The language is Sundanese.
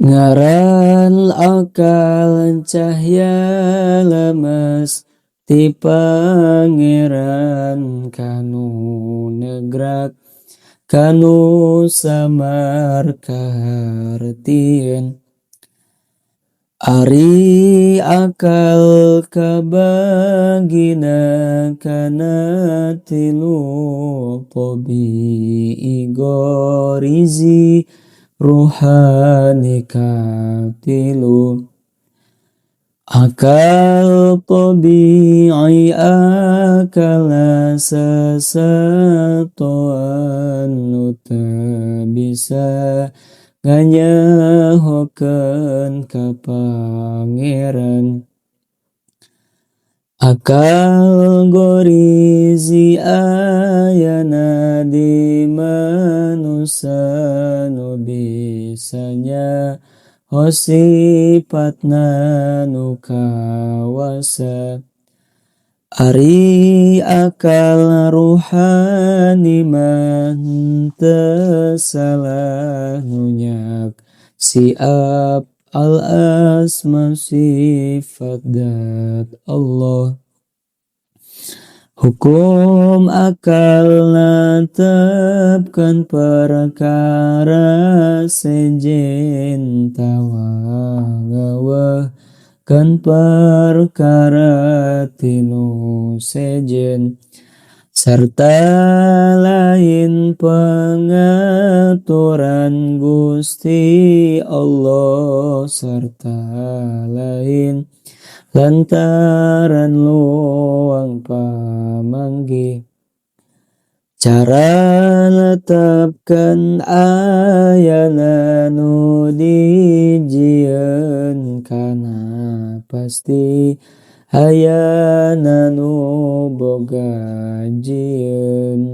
Ngaran akal cahya lemes ti Pangeran kanu negrak kanu samar kahartieun. Ari akal kabagina kana tilu tabii gorizi ruhani katilu. Akal tabi'i akal sasatoan nu teu bisa nganyahokeun ka Pangeran. Akal gorizi ayana di manusa nu bisanya ho sifatna nu kawasa. Ari akal ruhani mah teu salah nu nyak siap al asma sifat dat Allah. Hukum akal netepkeun perkara sejen tawangeuweuhkeun perkara tinu sejen serta lain pengaturan Gusti Allah serta lain lantaran luang pamanggih. Cara netepkeun ayana nu dijieun kana pasti ayana nu boga jieun.